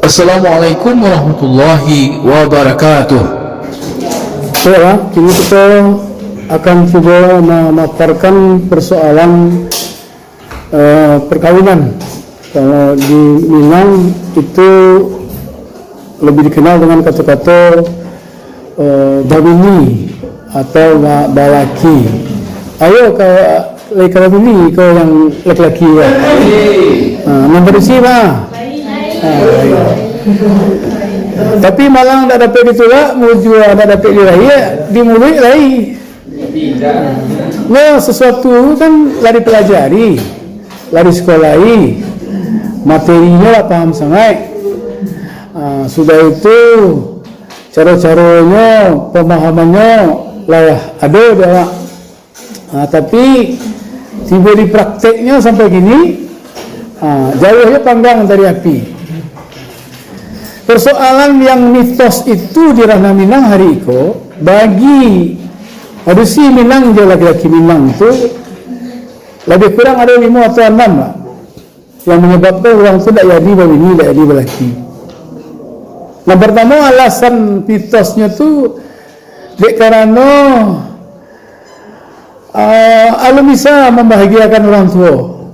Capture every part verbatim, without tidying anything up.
Assalamualaikum warahmatullahi wabarakatuh. Baiklah, kini kita akan cuba memaparkan persoalan, eh, perkawinan. Kalau di Minang itu lebih dikenal dengan kata-kata, eh, babini atau ba-, balaki. Ayo, ka, lai ka babini ko yang laki-laki ko. Ha, nan padusi, bah. Ha, iyo. Tapi malang ndak dapek ditulak, mujua ndak dapek diraih, di muluik lai. Nah, sesuatu kan lah dipelajari, lah disekolai, materinyo lah paham sangaik. Ah, sudah itu, caro-caronyo, pemahamannyo lah ado di awak. Ah, tapi, tibo di prakteknyo sampai kini, ah, jauah jo panggang dari api. Persoalan yang mitos itu di Ranah Minang hari iko, bagi padusi Minang jo laki-laki Minang tu, lebih kurang ado limo atau anam lah, yang manyababkan urang tu ndak jadi babini, ndak jadi balaki. Nan partamo, alasan mitosnyo tu, dek karano, ah, alun bisa mambahagiakan urang tuo.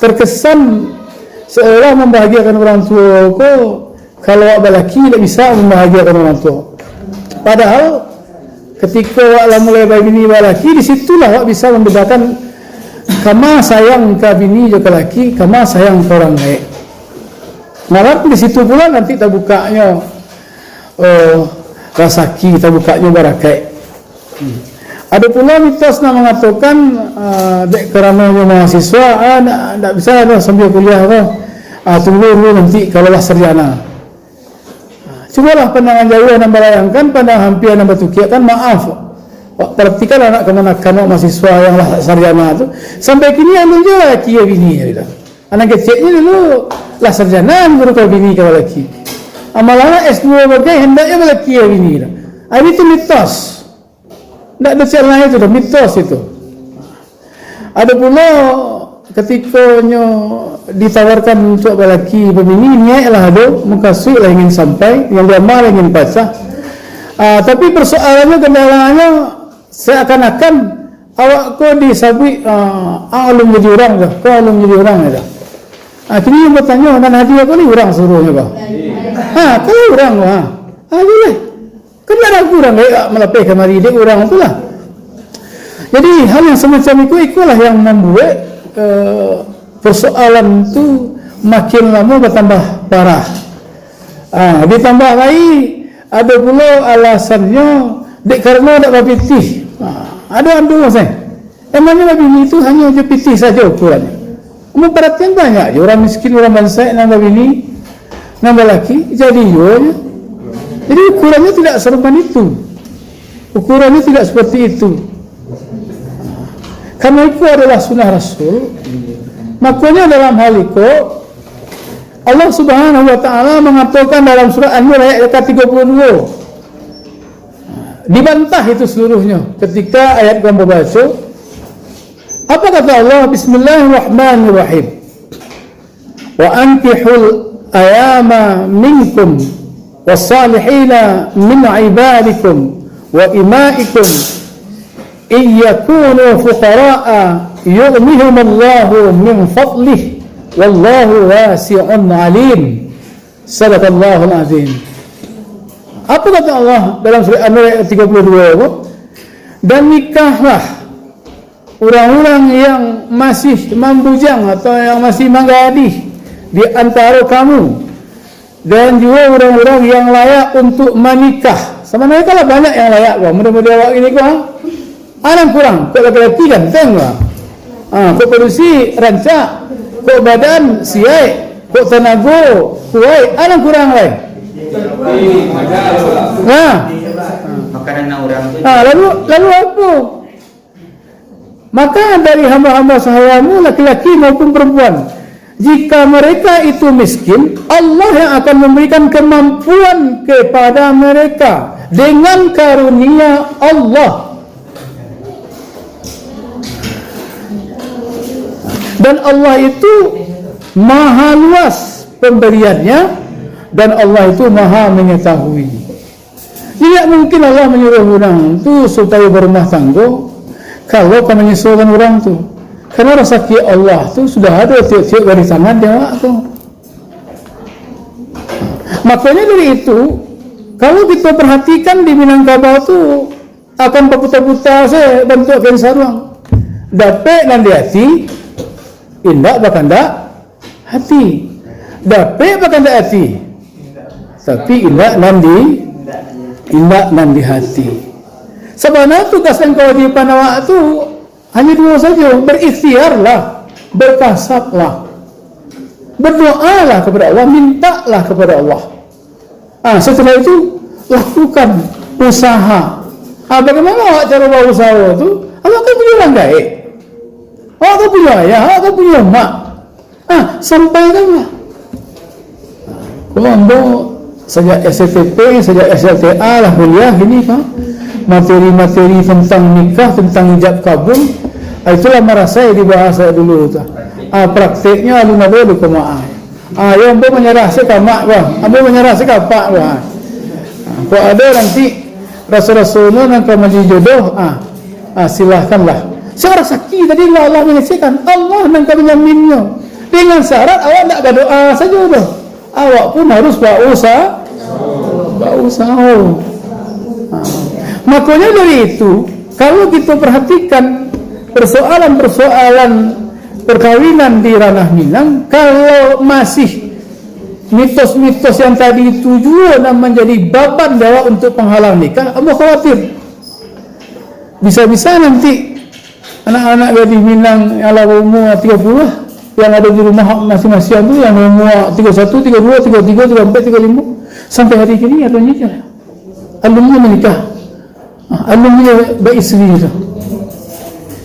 Terkesan seolah mambahagiakan urang tuo ko, kalau awak balaki, indak bisa mambahagiakan urang tuo. Padahal, katiko awak lah mulai babini balaki, di situlah awak bisa mambedakan kama sayang ka bini jo ka laki, kama sayang ka urang gaek. Malah di situ pulo nanti tabukaknyo, eh, rasaki, tabukaknyo barakaik. Ado pulo mitos nan mangatokan, ah, dek karano inyo mahasiswa, ah, ndak, ndak bisa doh sambia kuliah ko. Ah, tunggu dulu nanti kalau lah sarjana. Ah, cubolah pandangan jauah nan balayangkan, pandang hampia nan batukiak kan, maaf. Wak, paratikan anak kamanakan wak mahasiswa yang lah sarjana tu. Sampai kini alun juo lah laki jo bini, gitu. Anak keceknyo dulu lah sarjana, baru ka bini ka balaki. Ah, malah lah S dua bagai, handaknyo balaki jo bini, gitu. Ah, itu mitos. Ndak ado cak lain tu doh, mitos itu. Ado pulo, katiko nyo ditawarkan untuak balaki babini, niaik lah ado, mukasuik lah ingin sampai, yang diamal lah ingin pacah. Ah, tapi persoalannyo, kendalannyo, seakan-akan awak ko disabuik, ah, ah, alun jadi urang doh, ko alun jadi urang doh. Ah, kini batanyo, nan hadia ko ni urang saluruahnyo ko? Ha, kalau urang ko, ha. Ah, iyolah. Kan ndak ragu urang gaek malapeh kamari dek urang tu lah. Jadi, hal yang semacam itu, ikolah yang mambuek, eh, persoalan tu makin lamo batambah parah. Ah, ditambah lai, ado pulo alasannyo dek karano dak bapitih. Ah, ado, ado, seh. Emangnya babini tu hanyo jo pitih sajo ukurannyo? Mun paratian, banyak jo urang miskin, urang bansaik nan babini, nan balaki, jadi juo nyo. Jadi, ukurannyo tidak seruman itu. Ukurannyo tidak seperti itu. Karena itu adalah sunnah Rasul, makonyo dalam hal iko, Allah Subhanahu wa Ta'ala mangatokan dalam surah An-Nur ayat ka tigo puluh dua. Dibantah itu seluruhnya ketika ayat ko ambo baco. Apa kata Allah? Bismillahirrahmanirrahim. "Wa ankihul ayama minkum wassalihina min ibadikum wa imaikum, in yakunu fuqara'a yughnihumullahu min fadlih, wallahu wasi'un alim." Sadaqallahul azim. Apa kata Allah dalam surah An-Nur ayat tiga puluh dua ko? "Dan nikahlah urang-urang yang masih mambujang atau yang masih manggadih di antaro kamu, dan juo urang-urang yang layak untuk manikah." Sabananyo kan lah banyak yang layak ko, mudo-mudo awak kini ko, ha? Anan kurang, kok laki-laki ganteng lah. Ha, kok padusi rancak, kok badan siaik, kok tanago kuaik, anan kurang lai. Nah. Makanan urang tu. Ha, lalu, lalu apa? Maka dari hamba-hamba sahayamu, laki-laki maupun perempuan, jika mereka itu miskin, Allah yang akan memberikan kemampuan kepada mereka dengan karunia Allah. Dan Allah itu maha luas pemberiannya, Dan Allah itu Maha Mengetahui. Jadi, tidak mungkin Allah manyuruah urang tu supayo barumah tanggo, kalau ka manyesokan urang tu. Karena rasaki Allah tu sudah ado tiok-tiok garis tangan di awak tu. Makonyo dari itu, kalau kito parhatikan di Minangkabau tu, akan baputa-puta se bantuak kain saruang. Dapek nan di ati, indak bakandak hati. Dapek bakandak ati, tapi indak nan di, indak nan di hati. Sabana tugas dan kawajiban awak tu hanyo duo sajo, berikhtiarlah, berkasablah, berdoalah kepada Allah, mintalah kepada Allah. Ah, setelah itu, lakukan usaha. Ah, bagaimana awak cara bausaha tu? Awak kan punyo urang gaek. Awak kan punyo ayah, awak kan punyo mak. Ah, sampaikanlah. Kalau ambo sajak S T P, sajak S L T A lah kuliah ini, Pak. Materi-materi tentang nikah, tentang ijab kabul, ah, itulah marasai dibahas dulu tu. Ah, prakteknyo alun ado di ko mak ai. Ah, yo, ambo manyarah se ka mak ko. Ambo manyarah se ka apak ko. Ah, kok ado nanti raso-rasonyo nan ka manjadi jodoh, ah, ah, silahkanlah. Sia rasaki tadi lah Allah manyaksikan. Allah nan ka manyaminnyo. Dengan syarat awak ndak badoa sajo doh. Awak pun harus bausaha, bausaha. Ah. Makonyo dari itu, kalau kito parhatikan persoalan-persoalan perkawinan di ranah Minang, kalau masih mitos-mitos yang tadi itu juo nan manjadi baban di awak untuk panghalang nikah, ambo khawatir. Bisa-bisa nanti anak-anak gadih Minang yang lah baumua tigo puluah, yang ado di rumah masing-masing tu, yang baumua tigo satu, tigo dua, tigo tiga, tigo ampat, tigo lima, sampai hari kini ado nyicil. Alun nyo manikah. Ah, alun nyo baisteri tu.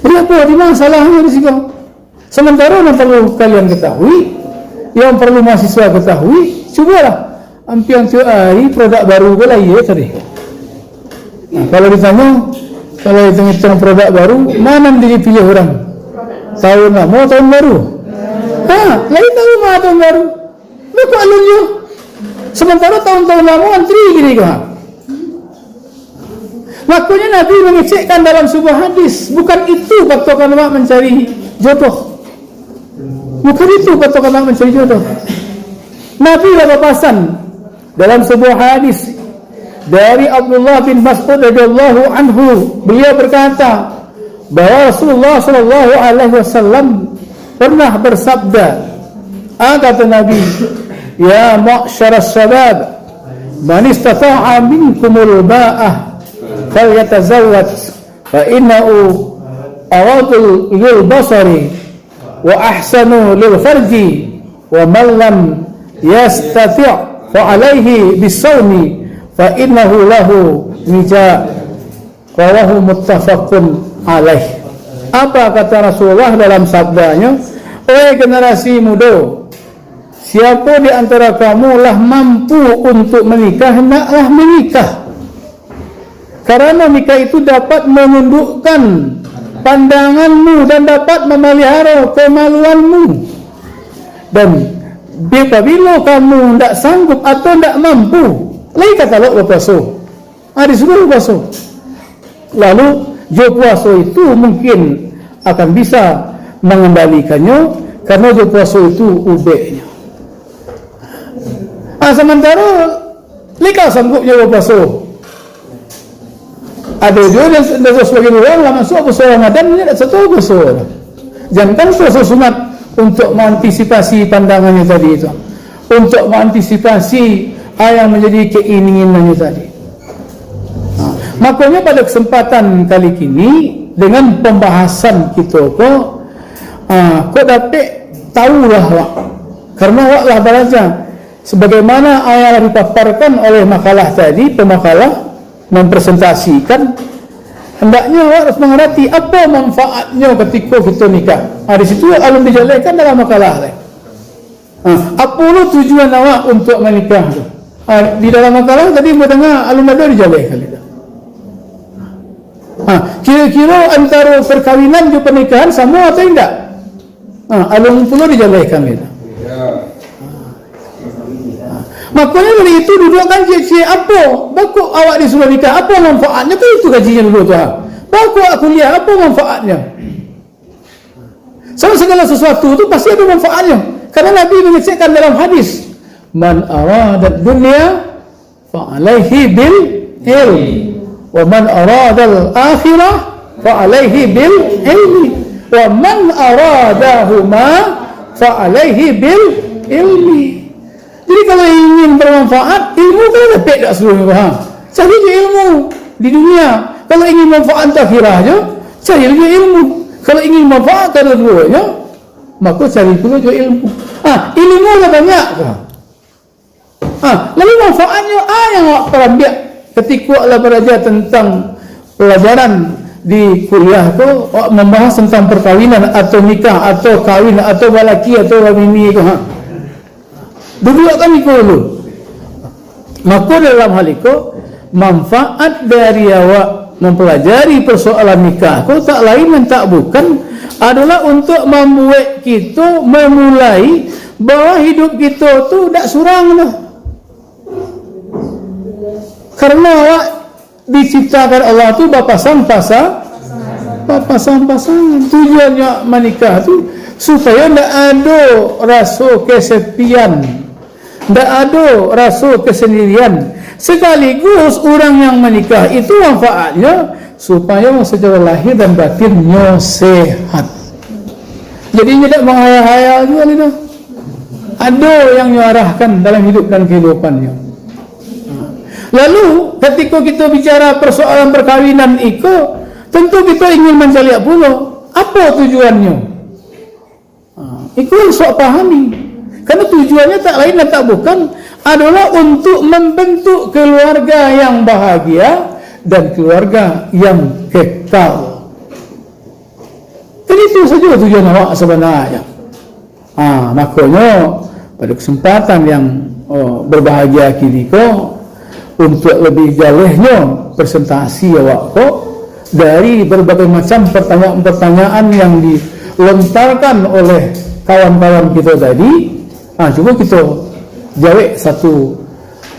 Jadi apo? Di ma salahnyo di siko? Samantaro nan paralu kalian katahui, yang paralu mahasiswa katahui, cubolah ampiang tiok ari produk baru ko lahia tadi. Nah, kalau ditanyo, kalau hitong-hitong produk baru, ma nan dipiliah urang? Tahun lamo, tahun baru? Ha, lain tahu ma tahun baru. Bapak alun yo. Samantaro tahun-tahun lamo antri gini ko. Makonyo Nabi mangecekkan dalam sabuah hadis, bukan itu patokan awak mancari jodoh. Bukan itu patokan awak mancari jodoh. Nabi lah bapasan dalam sabuah hadis dari Abdullah bin Mas'ud radhiyallahu anhu, beliau berkata, bahwa Rasulullah sallallahu alaihi wasallam pernah bersabda, ah, kata Nabi, "Ya ma'syaras syabab, man istata'a minkumul ba'ah, falyatazawwaj, fa innahu aghaddu lil basari, wa ahsanu lil farji, wa man lam yastati' fa alaihi bisawmi, fa innahu lahu wija'." Rawahu muttafaqun alaih. Apa kata Rasulullah dalam sabdanyo, "Oi generasi mudo, siapo di antara kamu lah mampu untuk manikah, hendaklah manikah. Karano nikah itu dapat manundukkan pandanganmu dan dapat mamaliharo kamaluanmu. Dan apabilo kamu ndak sanggup atau ndak mampu, lai ka talok bapuaso." Ah, disuruah bapuaso. Lalu, jo puaso itu mungkin akan bisa mangandalikannyo, karano jo puaso itu ubeknyo. Ah, samantaro lai ka sanggup nyo bapuaso. Ado juo nan, nan sabagian urang lah masuak puaso Ramadan, inyo indak sato puaso. Jankan puaso sunat, untuk maantisipasi pandangannyo tadi tu, untuk maantisipasi, ah, yang manjadi keinginannyo tadi. Ha, makonyo pado kesempatan kali kini, dengan pambahasan kito ko, ah, kok dapek tahulah awak, karano awak lah balaja. Sebagaimana yang lah dipaparkan oleh makalah tadi, pemakalah mempresentasikan, hendaknyo awak harus mangarati apo manfaatnyo katiko kito nikah. Ha, di situ alun dijalehkan dalam makalah lai. Ha, apo lo tujuan awak untuak manikah tu? Ha, di dalam makalah tadi ambo danga alun ado dijalehkan itu. Ha, kiro-kiro antaro perkawinan jo pernikahan samo atau indak? Ha, alun pulo dijalehkan itu. Ha, Makonyo dari itu duduakkan ciek-ciek apo? Baa kok awak disuruah nikah? Apo manfaatnyo? Kan itu gajinyo dulu tu, ha. Baa kok awak kuliah? Apo manfaatnyo? Sama segala sesuatu tu pasti ada manfaatnyo. Karena Nabi mengecekkan dalam hadis, "Man arada dunya fa alaihi bil ilmi, wa man aradal akhirah fa alaihi bil ilmi, wa man aradahuma fa alaihi bil ilmi." Jadi, kalau ingin bermanfaat, ilmu kan dapek dak saluruhnyo, ha. Cari jo ilmu di dunia. Kalau ingin manfaat akhirat jo, cari jo ilmu. Kalau ingin manfaat kaduo-duonyo, mako cari pulo jo ilmu. Ha, ilmu lah banyak ka. Ha, lalu manfaatnyo a yang awak parambiak ketika awak lah baraja tentang pelajaran di kuliah tu, awak mambahas tentang perkawinan atau nikah atau kawin atau balaki atau babini tu, ha. Duduakkan iko dulu. Mako dalam hal iko, manfaat dari awak mampalajari persoalan nikah ko tak lain dan tak bukan adolah untuak mambuek kito mamulai bahwa hidup kito tu dak surang doh. Karano awak diciptakan Allah tu bapasang-pasa-, bapasang-pasangan. Tujuannyo manikah tu supayo ndak ado raso kesepian, ndak ado raso kesendirian. Sekaligus urang yang manikah itu manfaatnyo supayo secara lahir dan batinnyo sehat. Jadi, inyo dak manghayal-hayal juo lai doh. Ado yang nyo arahkan dalam hidup dan kehidupannyo. Lalu, ketika kita bicara persoalan perkawinan iko, tentu kita ingin mancaliak pulo, apo tujuannyo? Ha, iko harus awak pahami. Karena tujuannyo tak lain dan tak bukan adolah untuk membentuk keluarga yang bahagia dan keluarga yang kekal. Kan itu sajo tujuan awak sabananyo. Ha, makonyo, pada kesempatan yang, oh, berbahagia kini ko, untuk lebih jalehnyo presentasi awak ko, dari berbagai macam pertanyaan-pertanyaan yang dilontarkan oleh kawan-kawan kita tadi, ha, cuba kita jawab satu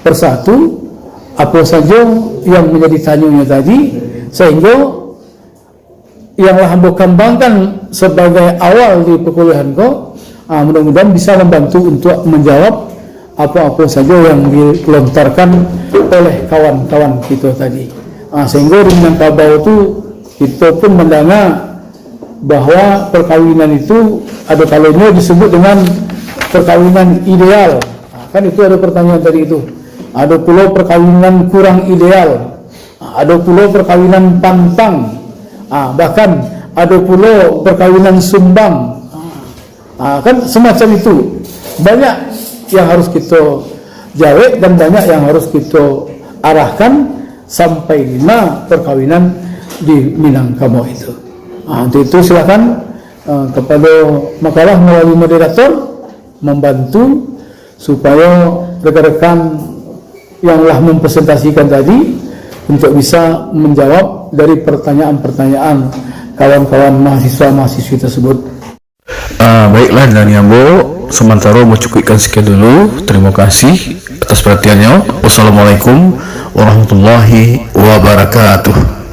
persatu, apa saja yang menjadi tanyonyo tadi, sehingga yang lah ambo kambangkan sebagai awal di perkuliahan ko, ah, mudah-mudahan bisa membantu untuk menjawab apa-apa saja yang dilontarkan oleh kawan-kawan kita tadi. Ah, sehingga di Minangkabau tu, kita pun mendengar bahwa perkawinan itu ada kalanya disebut dengan perkawinan ideal. Ah, kan itu ada pertanyaan tadi itu. Ada pula perkawinan kurang ideal. Ah, ado pulo perkawinan pantang. Ah, bahkan ado pulo perkawinan sumbang. Ah, kan semacam itu. Banyak yang harus kita jawab dan banyak yang harus kita arahkan sampai lima perkawinan di Minangkabau itu. Ah, untuk itu silakan, ah, kepada makalah melalui moderator membantu supaya rekan-rekan yang lah mempresentasikan tadi untuk bisa menjawab dari pertanyaan-pertanyaan kawan-kawan mahasiswa-mahasiswi tersebut. Ah, baiklah, dari ambo sementara mencukupkan sekian dulu. Terima kasih atas perhatiannya. Wassalamualaikum warahmatullahi wabarakatuh.